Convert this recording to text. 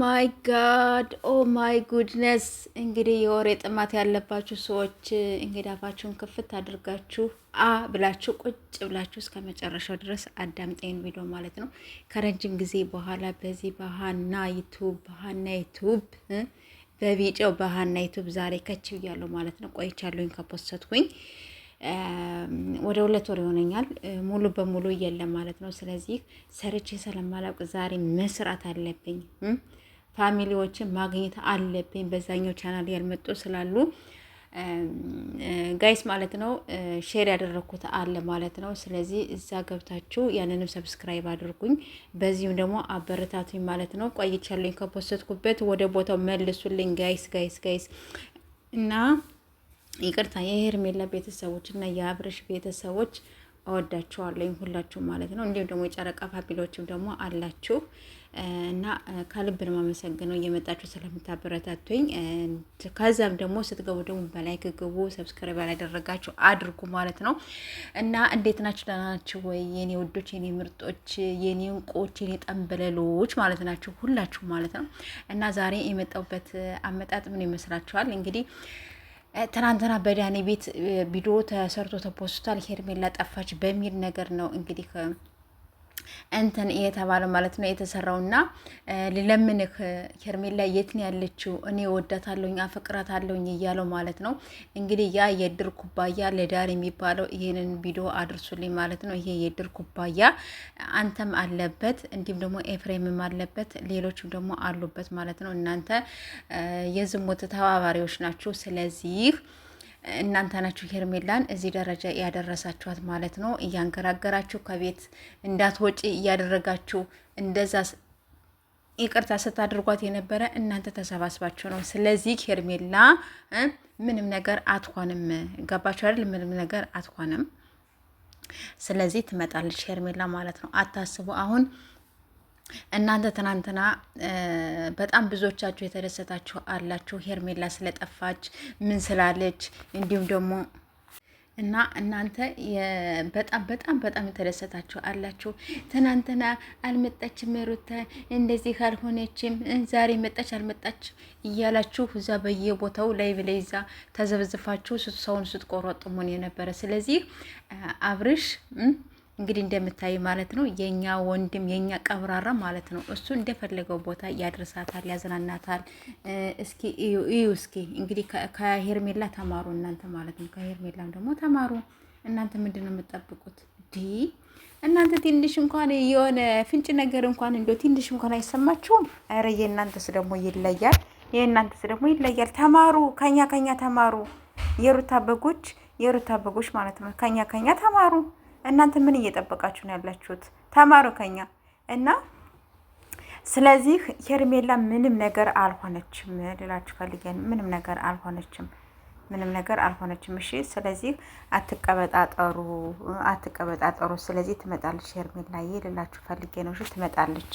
My God, oh my goodness! እንግዲህ የወሬ ጥማት ያለባችሁ ሰዎች እንግዲህ አፋችሁን ክፍት አድርጋችሁ አ ብላችሁ ቁጭ ብላችሁ እስከ መጨረሻው ድረስ አዳምጠኝ ቪዲዮ ማለት ነው። ከረጅም ጊዜ በኋላ በዚህ በሀና ዩቱብ፣ በሀና ዩቱብ፣ በቢጫው በሀና ዩቱብ ዛሬ ከች ብያለሁ ማለት ነው። ቆይቻለሁኝ ከ post ኩኝ ወደ 2 ወር ይሆነኛል። ሙሉ በሙሉ የለም ማለት ነው። ስለዚህ ሰርቼ ስለማላውቅ ዛሬ መስራት አለብኝ። Family ዎችን ማግኘት አለብኝ። በዛኛው ቻናል ያልመጡ ስላሉ guys ማለት ነው። Share ያደረግኩት አለ ማለት ነው። ስለዚህ እዛ ገብታችሁ ያንንም subscribe አድርጉኝ፣ በዚሁም ደግሞ አበረታቱኝ ማለት ነው። ቆይቻለሁኝ ከ post ኩበት፣ ወደ ቦታው መልሱልኝ guys, guys, guys። እና ይቅርታ፣ የሄርሜላ ቤተሰቦች እና የአብርሽ ቤተሰቦች እወዳችኋለሁ ሁላችሁ ማለት ነው። እንዲሁም ደግሞ የጨረቃ family ዎችም ደግሞ አላችሁ እና ከልብ ነው የማመሰግነው እየመጣችሁ ስለምታበረታቱኝ። ከዛም ደግሞ ስትገቡ ደግሞ በ like ግቡ፣ subscribe ያላደረጋችሁ አድርጉ ማለት ነው። እና እንዴት ናችሁ? ደህና ናችሁ ወይ? የኔ ውዶች፣ የኔ ምርጦች፣ የኔ እንቁዎች፣ የኔ ጠንበለሎች ማለት ናችሁ ሁላችሁ ማለት ነው። እና ዛሬ የመጣሁበት አመጣጥ ምን ይመስላችኋል? እንግዲህ ትናንትና በዳኒ ቤት ቪዲዮ ተሰርቶ ተፖስቷል። ሄርሜላ ጠፋች በሚል ነገር ነው እንግዲህ እንትን የተባለው ማለት ነው የተሰራውና ልለምንህ ሄርሜላ የት ነው ያለችው? እኔ ወዳታለሁኝ አፈቅራታለሁኝ እያለው ማለት ነው። እንግዲህ ያ የድር ኩባያ ለዳር የሚባለው ይሄንን ቪዲዮ አድርሱልኝ ማለት ነው። ይሄ የድር ኩባያ አንተም አለበት፣ እንዲሁም ደግሞ ኤፍሬምም አለበት፣ ሌሎችም ደግሞ አሉበት ማለት ነው። እናንተ የዝሙት ተባባሪዎች ናችሁ። ስለዚህ እናንተ ናችሁ ሄርሜላን እዚህ ደረጃ ያደረሳችኋት ማለት ነው። እያንገራገራችሁ ከቤት እንዳትወጪ እያደረጋችሁ እንደዛ ይቅርታ ስታደርጓት የነበረ እናንተ ተሰባስባችሁ ነው። ስለዚህ ሄርሜላ ምንም ነገር አትሆንም። ገባችሁ አይደል? ምንም ነገር አትሆንም። ስለዚህ ትመጣለች ሄርሜላ ማለት ነው። አታስቡ አሁን እናንተ። ትናንትና በጣም ብዙዎቻችሁ የተደሰታችሁ አላችሁ፣ ሄርሜላ ስለጠፋች ምን ስላለች እንዲሁም ደግሞ እና እናንተ በጣም በጣም በጣም የተደሰታችሁ አላችሁ። ትናንትና አልመጣችም ሩታ፣ እንደዚህ አልሆነችም፣ ዛሬ መጣች አልመጣች እያላችሁ እዛ በየቦታው ላይ ብላይ እዛ ተዘብዝፋችሁ ሰውን ስትቆረጥሙን የነበረ። ስለዚህ አብርሽ እንግዲህ እንደምታይ ማለት ነው የኛ ወንድም የኛ ቀብራራ ማለት ነው። እሱ እንደፈለገው ቦታ ያደርሳታል፣ ያዝናናታል። እስኪ እዩ እስኪ እንግዲህ ከሄርሜላ ተማሩ እናንተ ማለት ነው። ከሄርሜላም ደግሞ ተማሩ እናንተ። ምንድን ነው የምትጠብቁት? ዲ እናንተ ትንሽ እንኳን የሆነ ፍንጭ ነገር እንኳን እንደ ትንሽ እንኳን አይሰማችሁም? ኧረ የእናንተስ ደግሞ ይለያል። የእናንተስ ደግሞ ይለያል። ተማሩ፣ ከኛ ከኛ ተማሩ። የሩታ በጎች፣ የሩታ በጎች ማለት ነው። ከኛ ከኛ ተማሩ። እናንተ ምን እየጠበቃችሁ ነው ያላችሁት? ተማሩ ከኛ። እና ስለዚህ ሄርሜላ ምንም ነገር አልሆነችም ልላችሁ ፈልጌ፣ ምንም ነገር አልሆነችም። ምንም ነገር አልሆነችም። እሺ፣ ስለዚህ አትቀበጣጠሩ፣ አትቀበጣጠሩ። ስለዚህ ትመጣለች ሄርሜላዬ ልላችሁ ፈልጌ ነው። እሺ፣ ትመጣለች።